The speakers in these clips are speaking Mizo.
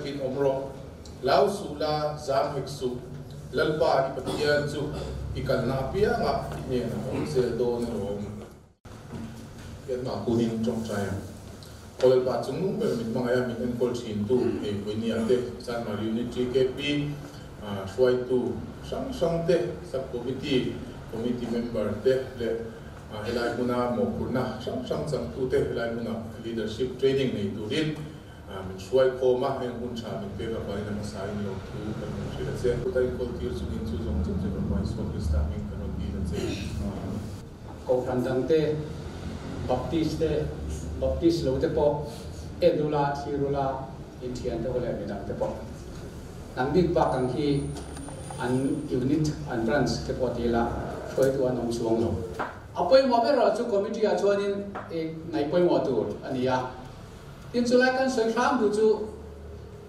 takin awm rawh. Hlau suh la, zam hek suh. Lalpa i Pathian chu i kalna apiangah i hnenah a awm zel dawn alawm. Pianhmah kunin tawngtai ang. Aw Lalpa chung nung ber min hmangaih a, min enkawl thintu hei Puinia te, Sanmar Unit TKP hruaitu hrang hrang te, Sub Committee, Committee member te leh helai hmuna mawhphurhna hrang hrang changtute helai hmuna Leadership Training nei turin min hruai khawm a, heng hun tha min pek avangin a hmasain lo thu kan rawn hrilh a che. Kuta inkawl tir chungin chu zawng zawng chu Fapa Isua Krista hming kan rawn dil a che. Kohhran dangte, Baptist te, Baptist lo te pawh en ula, thlir ula, in thiante ho leh midangte pawh. Nang bik bak ang hi an unit, an branch te pawh ti ila hruaitu an awm chuang lo. A pawimawh ber erawh chu committee ah chuanin i ngaih pawimawh tur a ni a. Tin chulai kan sawi hram duh chu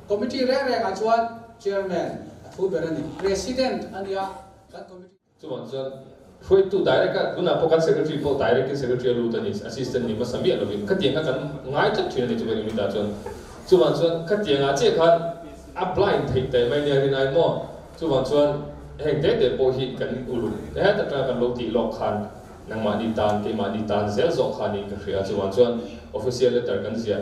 committee reng rengah chuan chairman a thu ber a ni, president a nia kan committee. Chuvang chuan hruaitu direct a, tunah pawh kan secretary pawh direct in secretary a lut a ni, assistant ni hmasa miah lovin khatiang kha kan ngai tlat thin a ni chu kan unit ah chuan. Chuvang chuan khatiang ah chiah khan a blind theih taih mai nia rin ai maw? Chuvang chuan heng te te pawh hi kan uluk het atanga kan lo tih lawk khan nangmahni tan, keimahni tan zel zawk kha niin ka hria a, chuvang chuan official letter kan ziah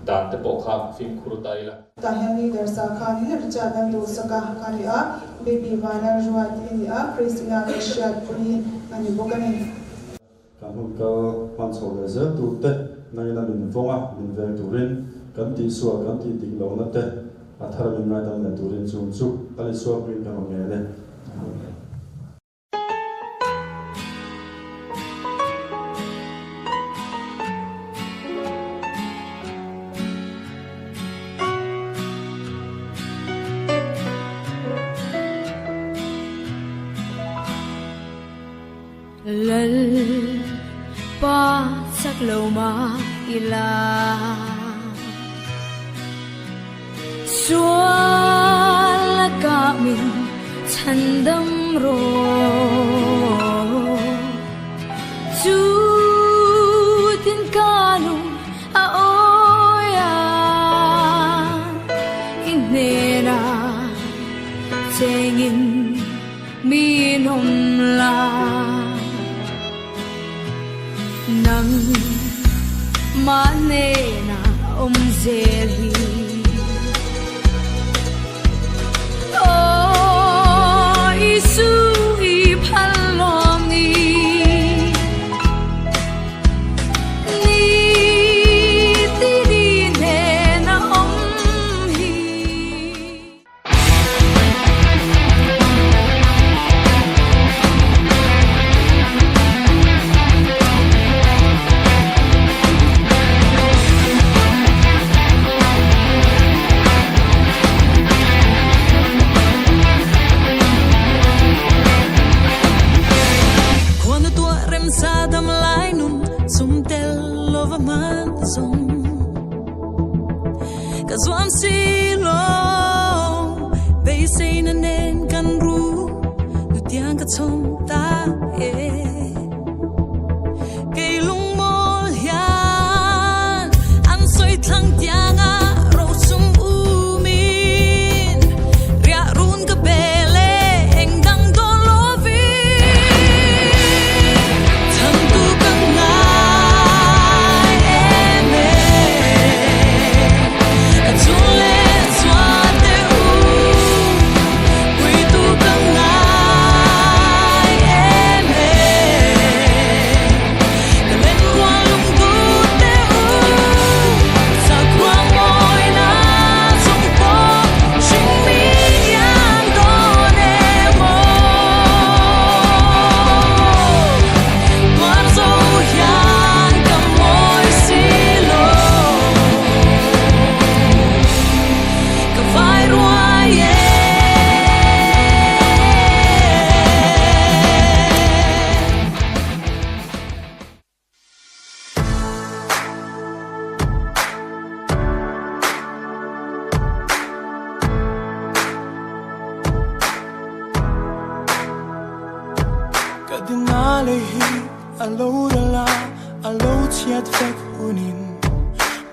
dan te pawh kha fimkhur ta ila. Tah hian leader sa khanin Richard an duhsak a ka ni a, Baby Vana Ruat i ni a, Christina ka hriatpui a ni bawk a ni. Kan hun kal hman chho leh zel tur te nangin a min vawng a, min veng turin, kan tihsual, kan tih dik lohna te a thar a min ngaidam leh turin chung chu kan insual hming kan awm ngei e. Amen. Lal pa chak lo mah ila Sual lakah min chhandam rawh. Chutin ka lung a awi a, i hnenah chengin min awm la. Nang mah hnenah awm zel hi. Aw Isu i phal lawm ni. Ni ti ni hnenah awm hi. Ka zuam si lo beiseina nen kan ru nutiang ka chhawm ta e kei lungmawl hian an sawi thlang tianga rosum umin riah run ka bel e engdang dawn lovin chhantu ka ngai em e. Ka chung leh chuan teh u, puitu ka ngai em e. Ka len rual lungduh teh u, sakhua mawina chung pawh hring mi iang dawn em aw. Tuar zo hian ka mawi si lo. Ka vai ruai e. Ka dinga lei hi a lo ral a, a lo chhiat vek hunin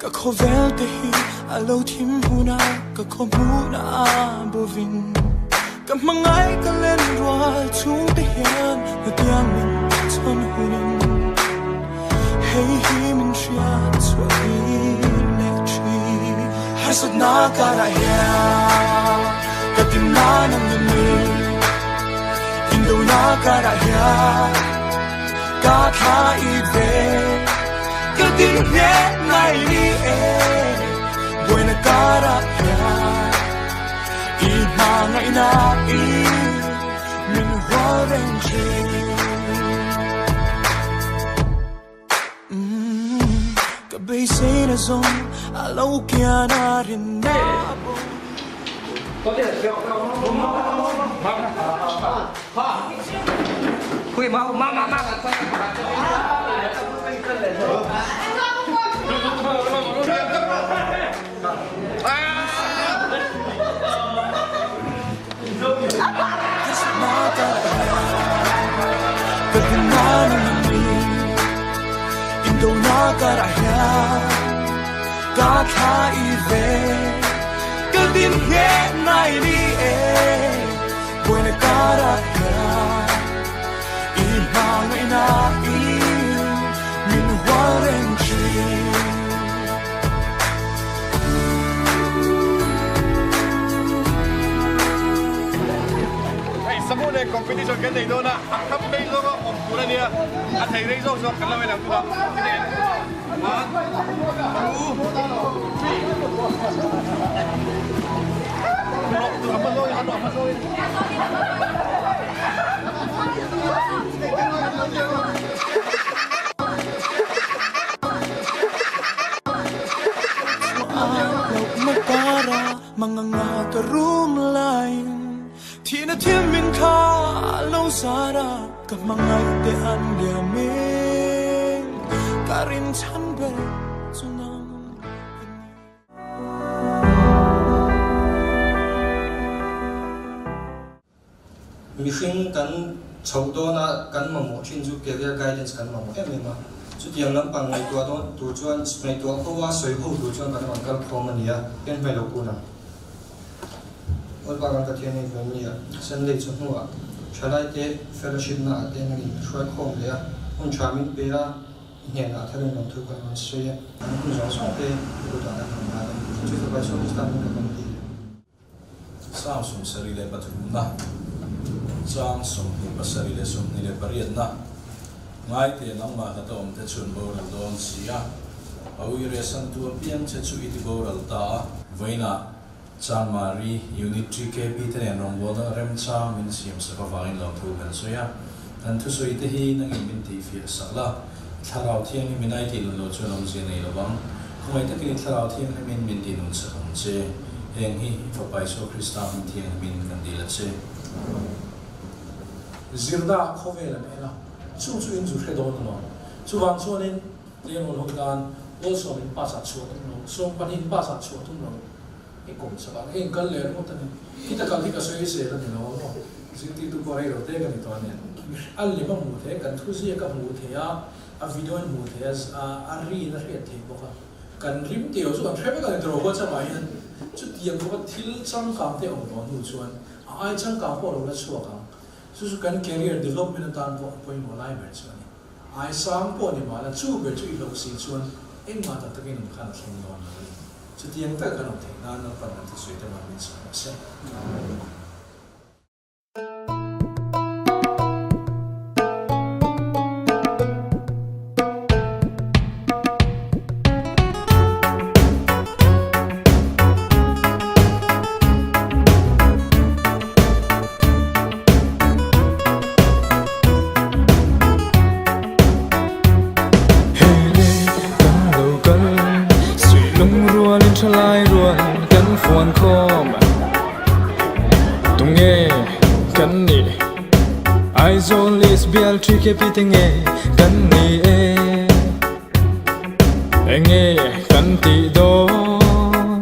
ka. Ka khawvel te hi a lo thim hun a, ka khaw hmun a bovin. Ka hmangaih ka len rual chhung te hian hetiang min chhawn hunin hei hi min hriat chhuah tir leh thin. Harsatna karah hian ka timna nang ni mi, indona karah hian ka thla i ve. Ka din nghet ngai ni e, buaina karah hian i hmangaihna i min hual reng thin. Ka beiseina zawng a lo kian a rinna bo. Hei Samune competition kan nei dawn a, a kham rei zawng a awm tur a nia, a thei rei zawk zawk kan lo en ang tunah. One, two, three. A hma zawngin, a hma zawngin. Mihring kan chhoh dawna kan mamawh thin chu career guidance kan mamawh em em a. Chutiang lampang ngaihtuah dawn tur chuan ngaihtuah ho a sawi ho tur chuan kan rawn kal khawm a ni a, ken hmai lo kun ang. Awlpa kan Pathian hei vawi nia Sunday chu hnuah thalaite fellowship naah te nangin hruai khawm leh a, hun tha min pe a, i hnenah tharin rawn thu kan rawn sawi a. An hun zawng zawng te i kutah kan rawn nghal a ni. Chu fapa chhung Krista hming ka rawn ti leh. Sang 73na, chang 27 leh 28na, Ngaite nangmah hlata awmte chhun boral dawn si a, a uire santu apiang che chu i ti boral ta a. Vawiinah Chanmari Unit TKP te nen rawngbawlna remchang min siam sak avangin lo thu kan sawi a, kan thusawi te hi nangin min tihfiah sak la, Thlarau Thianghlim in ai tih nun lo chuan awmzia nei lo vang. Khawngaih takin i Thlarau Thianghlimin min tih nun sak ang che. Heng hi i Fapa Isua Krista hmun thianghlimin kan dil a che. Zirna ah khawvel an en a, chu chu in zu hre dawn alawm. Chuvang chuanin Tleirawl ho tan Awlsawm in pass ah chhuah tum lo, sawmpahnih in pass ah chhuah tum lo i kawm chak ang. Heng kal leh ringawt a ni. Khita kal hi ka sawi zel a ni lo maw? Zirtirtu pawh rei lo te ka ni tawh a nen. A lem a hmuh theih a, kan thu ziak a hmuh theih a, a video in hmuh theih a, a rin a hriat theih bawk a. Kan rim tih lo chu kan hre vek a ni tawh WhatsApp ah hian chutiang khawpa thil changkang te a awm tawh hnu chuan a ai changkang pawh a lo la chhuak ang. Chu chu kan career development atan pawh a pawimawh lai ber chu a ni. Ai sang pawh ni mahla chu ber chu i hlauh si chuan engmah tak takin in khan a thleng dawn lo a ni. Chutiang tak kan awm theih nan Lalpan kan thusawi te mah min chhuah rawh se. Hei le kan lo kal, suih lungrualin thalai rual kan fuan khawm. Tunge kan nih? Aizawl East bial TKP te nge kan ni e? Enge kan tih dawn?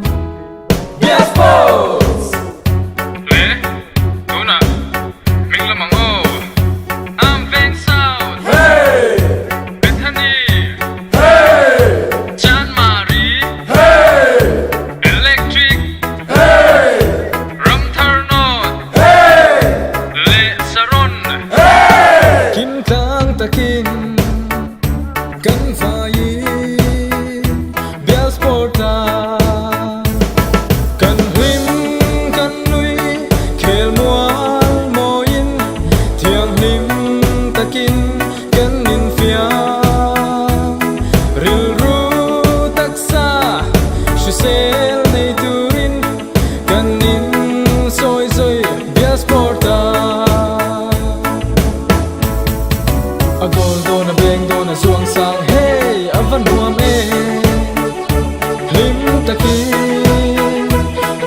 Bial Sports! Le, tunah hming lam ang aw. Am Veng South! Hey! Bethany! Hey! Chanmari! tlang takin kan vaiin bial sport ah kan hlim kan nui khel mual mawiin thianghlim takin kan infiam rilru taksa hrisel nei turin kan in sawi sawi bial sport ah a goal dawn a beng dawn a zuang sang hei a va nuam e hlim takin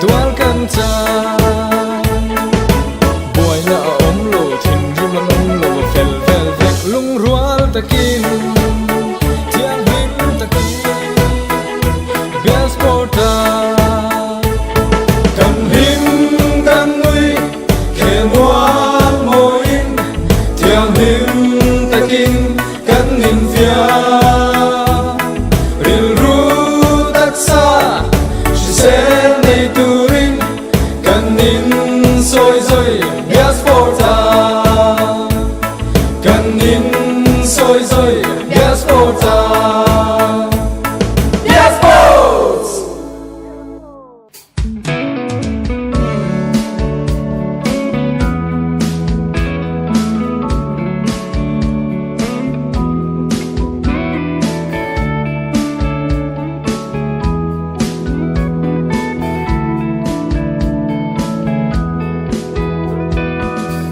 tual kan chan buaina a awm lo thinrim an awm lo a fel vel vek lungrual takin thianghlim takin bial sport ah kan hlim kan nui khel mual mawiin thianghlim takin kan infiam rilru taksa hrisel nei turin kan in sawi sawi bial sport ah kan in sawi sawi bial sport ah bial sports.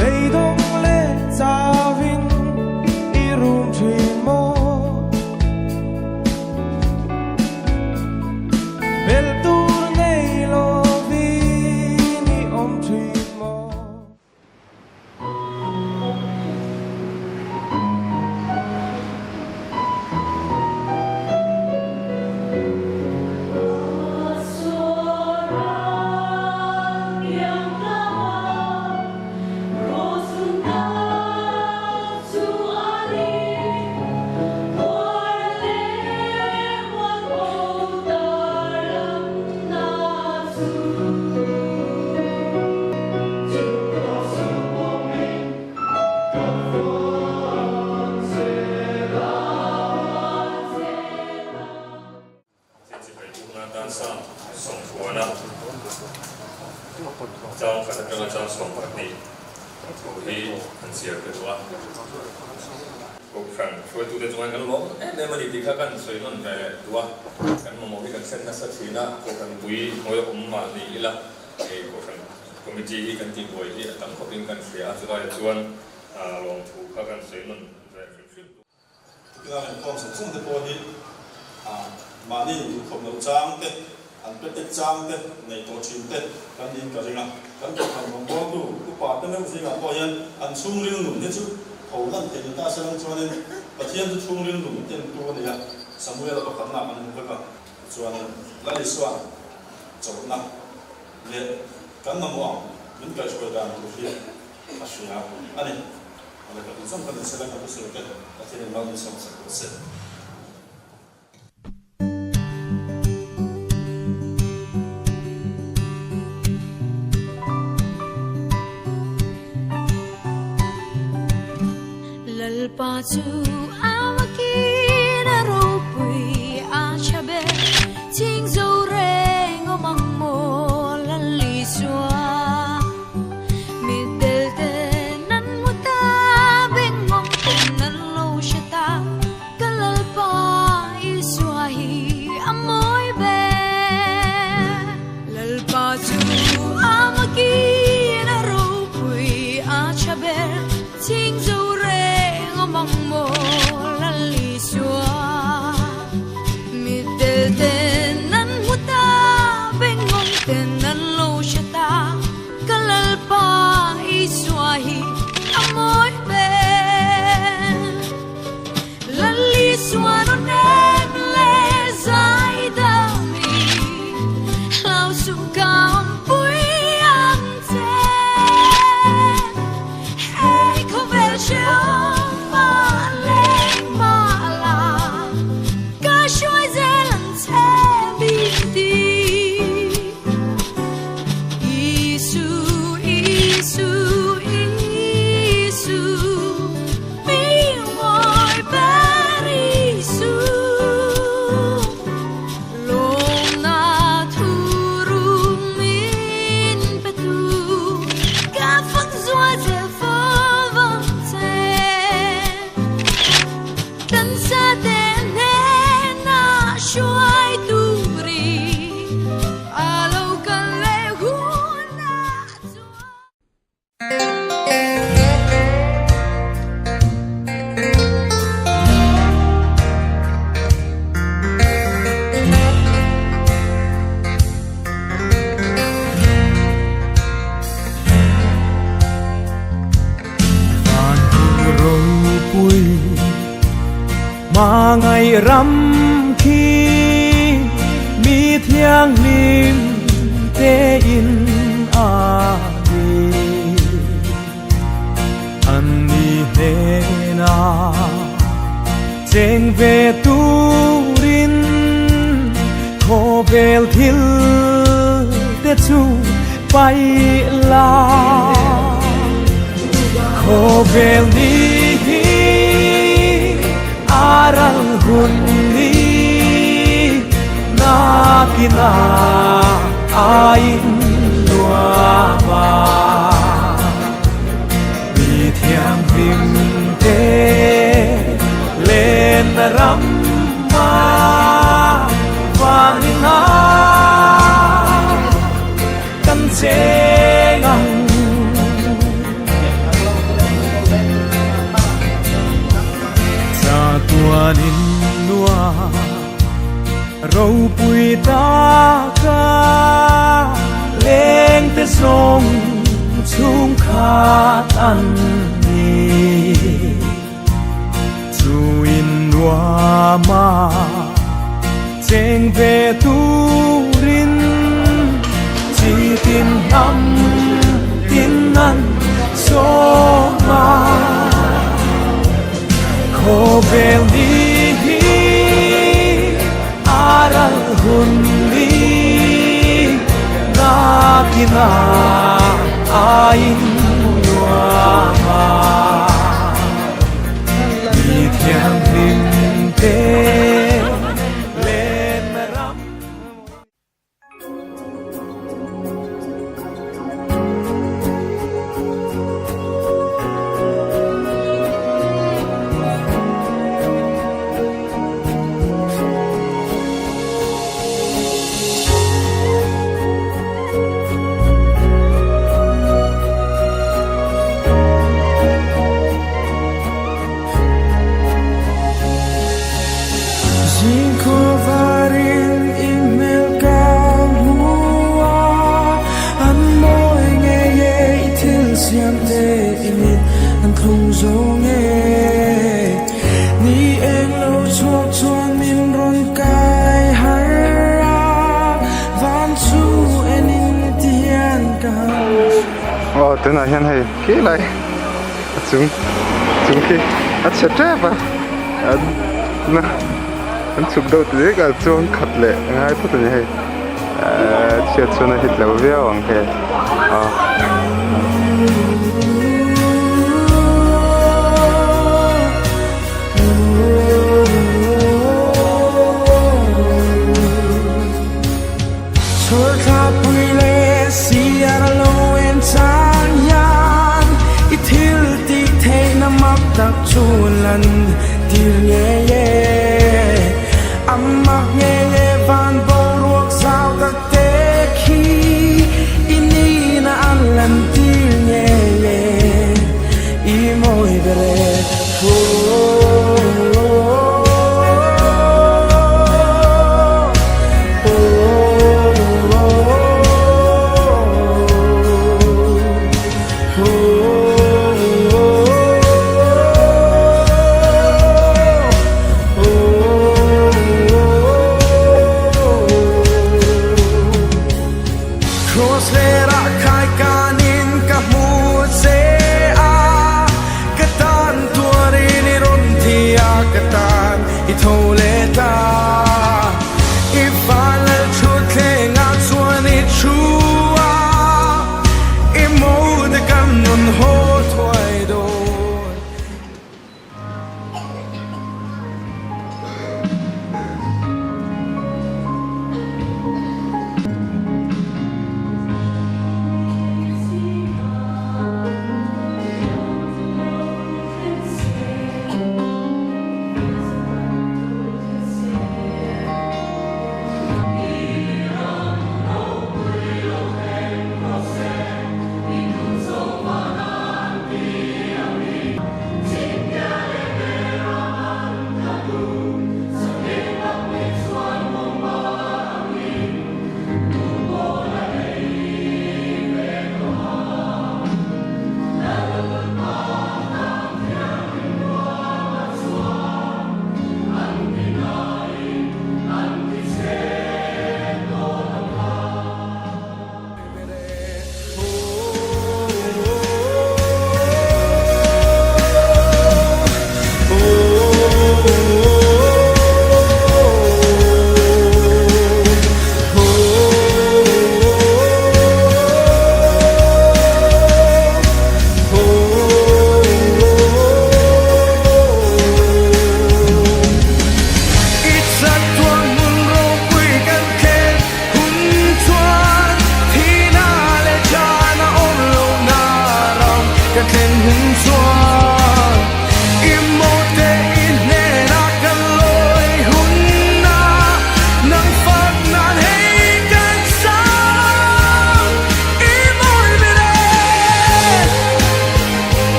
Beidawng leh chauhin i rum thin maw? Belh tur nei lovin i awm thin maw? Chibai bukna atan Psalm sawmthuana chang khat atanga chang 12 thu hi an chhiar ka duh a. Kohhran hruaitute chuan kan lawm em em a ni tih kha kan sawi nawn ve duh a. Kan mamawh hi kan thlen nasa thin a, Kohhran pui hnuai awm mah ni ila hei Kohhran Committee hi kan tihbuai hi a tam khawpin kan hria a, chulaiah chuan lawmthu kha kan sawi nawn ve hrim hrim duh. Tukina inkhawm zawng zawng te pawh hi mahni induhkhawp loh chang te, an pe tek chang te, nei tawh thin te kan niin ka ring a. Kan kohhran rawngbawltu upa te meuh zingah pawh hian an chhungril nun hi chu tho lan theih ni ta se lang chuanin Pathian chu chhungril nun entu a ni a, Samuela pakhatna kan hmu vek a. Tichuanin Lal Isua'n chawlhna leh kan mamawh ang min kaihhruai dan tur hi a hria a ni. A lehkha tih zawng kan insel a, kan thusawi te Pathian in mal min sawm sak rawh se. Lalpa chu a makin a ropui a tha ber ching zo reng awm ang maw Lal Isua. Mitdel ten an hmu ta, bengngawng ten an lo hre ta, ka Lalpa Isua hi a mawi ber. Lalpa chu a makin a ropui a tha ber, ching zo reng awm ang maw Lal. pui Ma ngai ram khi Mi thiang lim te in a di An ni he na Cheng ve turin Kho vel thil te chu pai la Kho vel ni hi aral hun ni na kina ain nuama Mi thiang hlim te len ram ma vanina kan cheng ang Cha tuanin nua ro pui ta ka leng te song chung khat an ni chu in nua ma cheng ve turin chi tin nam tin nan so ma Kho vel ni hi aral hun ni na kina ain nuama Mi thiang hlim te len ram Zingkhuavarin email ka mua An moi nghe ye i thil siam te imit an thlung zo nge Ni eng lo chuak chuan min ron kai har a Van chu enin tian ka Aw tunah hian hei khi lai a chung chung khi a chhe tep a an na an chhuk deuh ti zek a chuang khat leh a ngai phawt a ni hei ehh chhiat chuan a hit lo viau ang hei aw. Chhawrthla pui leh siar lo en chang hian i thil tih theihna mak tak chu lan tir ngei e. A mak ngei e van boruak zau tak te khi i nihna an lan tir ngei e. I mawi ber e. Cross lerah khai kanin ka hmu che a, ka tan tuarin i rawn thi a, ka tan i tho leh ta. I vanlal thutthlengah chuan i thu a, i mawte kan rawn haw thuai dawn.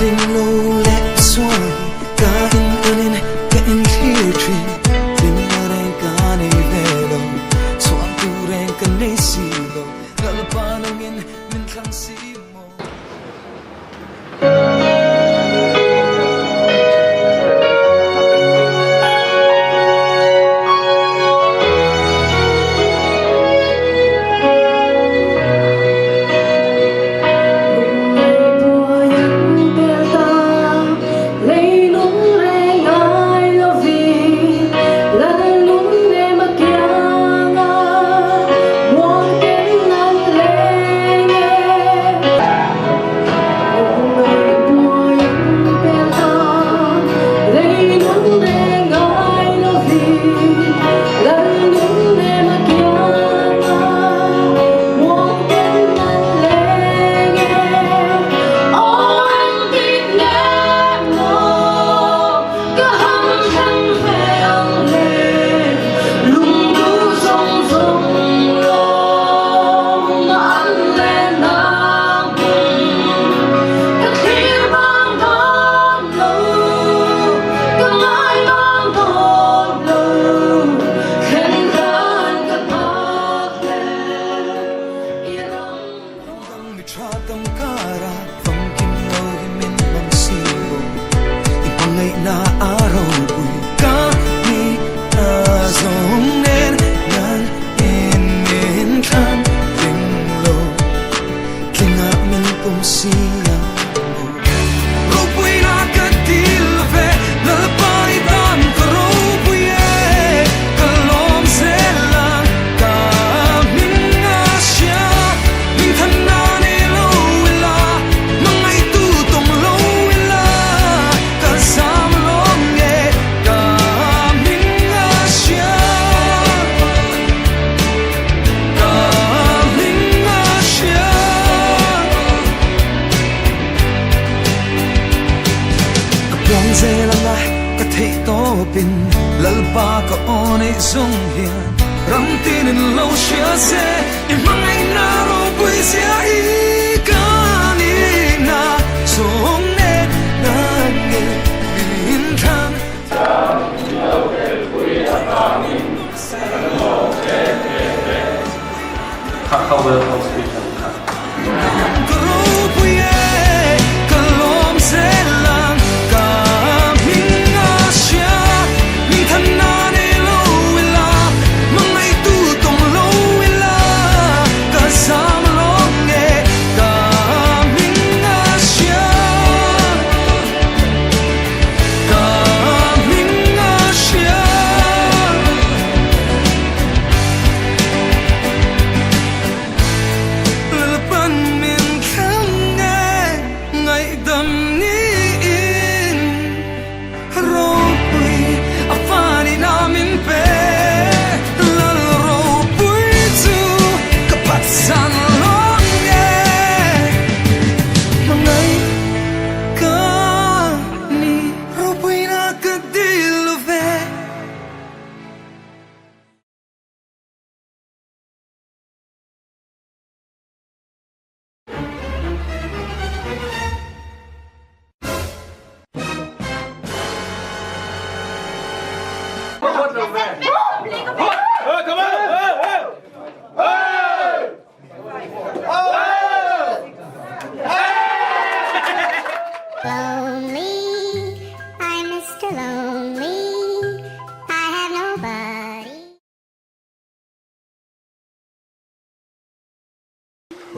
Tling lo leh sual hi ka in enin ka in thlir thin. Hlimna reng ka nei ve lo, chhuan tur reng ka nei si lo. Lalpa nangin min thlang si maw.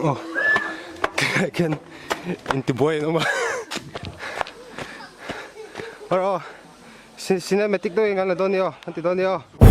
Aw tilaiah khian intibuai an awm a awrh aw cinematic deuhin kan la dawn nia aw kan ti dawn nia aw.